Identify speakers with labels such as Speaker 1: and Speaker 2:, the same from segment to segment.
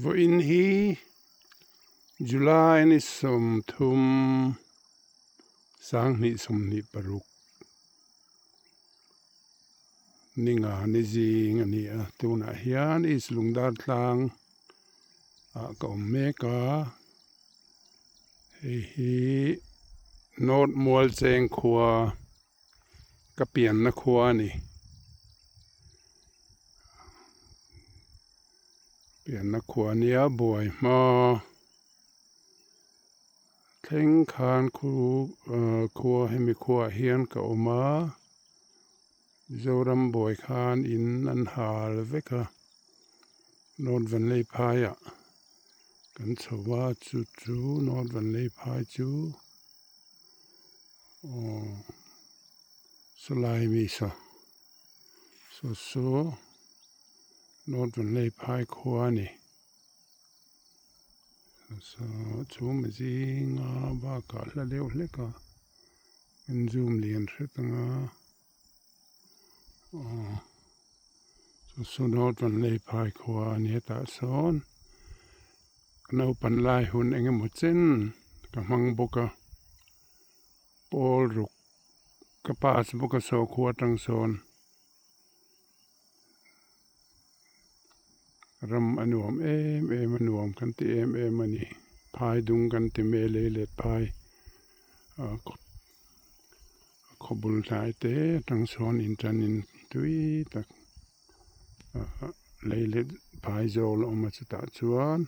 Speaker 1: Vawiin hi July ni 30 2026 ni nga ni zing a ni a, tunah hian East Lungdar tlang ah ka awm mek a, hei hi North Mualcheng khua ka pianna khua a ni. Pianna khua nia buai hma thleng khan khu khua hemi khuaah hian ka awm a Mizoram buai khan in an hal vek a North Vanleiphaiah kan chho a chu chu North Vanleiphai chu aw sawlai mi saw saw saw. North Vanlei phai khua a ni. Saw chhum a zinga bakah hla deuh hlek a an zoom lian hret anga aw saw saw North Vanlei phai khua a ni hetah sawn naupan lai hun eng emaw chen ka hmang bawk a pawl ruk ka pass bawk a saw khua atang sawn. Ram a nuam em em a nuam kan ti em em a ni phai dung kan ti mai lei let phai ah khaw bul hnai te atang sawn inṭanin tui tak ah lei let phai zawl a awm a chutah chuan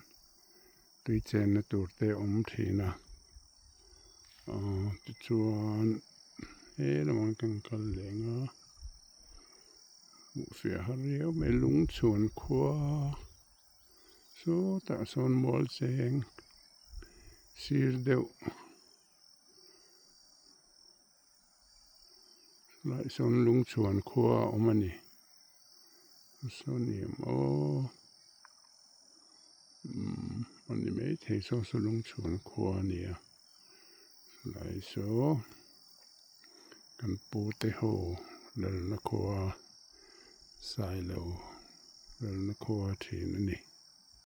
Speaker 1: tui chenna tur te a awm thin a ah tichuan he lamah kan kal leh ang a hmuh fiah har riau mai lung chhuan khua sawtah sawn mual cheng sir deuh lai sawn lung chhuan khua a awm a ni saw ni em aw umm a ni maithei saw saw lung chhuan khua a ni a lai saw kan pu te ho lalna khua sailo lalna khua thin a ni.